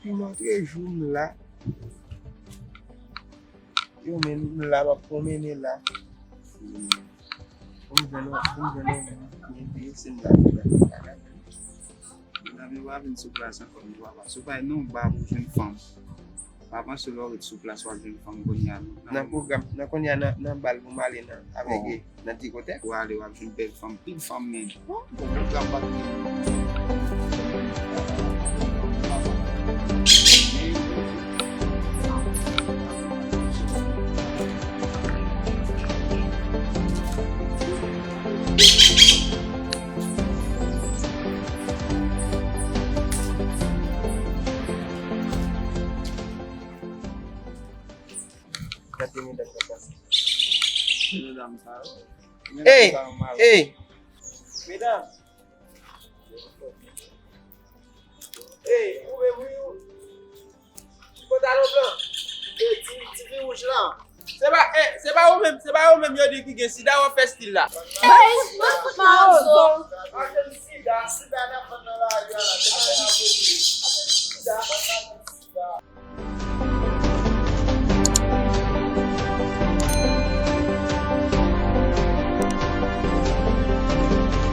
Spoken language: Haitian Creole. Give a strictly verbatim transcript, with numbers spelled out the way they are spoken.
Pi montre jou m la. Yo, men m la, m ap pwonmennen la. Pou m jwenn yon, pou m jwenn yon moun ki enterese m la, m la, m la. Medam yo pa vin sou plas ankò, nou papa. Si w pa non, w pa pou jwenn fanm. Pa panse lè w ret sou plas, w ap jwenn fanm kounye a, non. Nan pwogram, nan kounye a, nan, nan bal pou m ale nan, avèk, nan diskotèk. W ale, w ap jwenn bèl fanm, pil fanm menm. Bon, pwogram pa t gen. Gade medam k ap pase. Medam sa yo. Medam sa yo malad. Ey! Medam! Ey, ou menm wi, ou. Pantalon blan. Ey, ti, ti fi wouj la. Se pa, ey, se pa ou menm, se pa ou menm yo di ki gen sida w ap fè stil la. Ey, mwen fout mawozo. Achte m sida, sida n ap vann nan lari a la. Se pa n ap vann sida.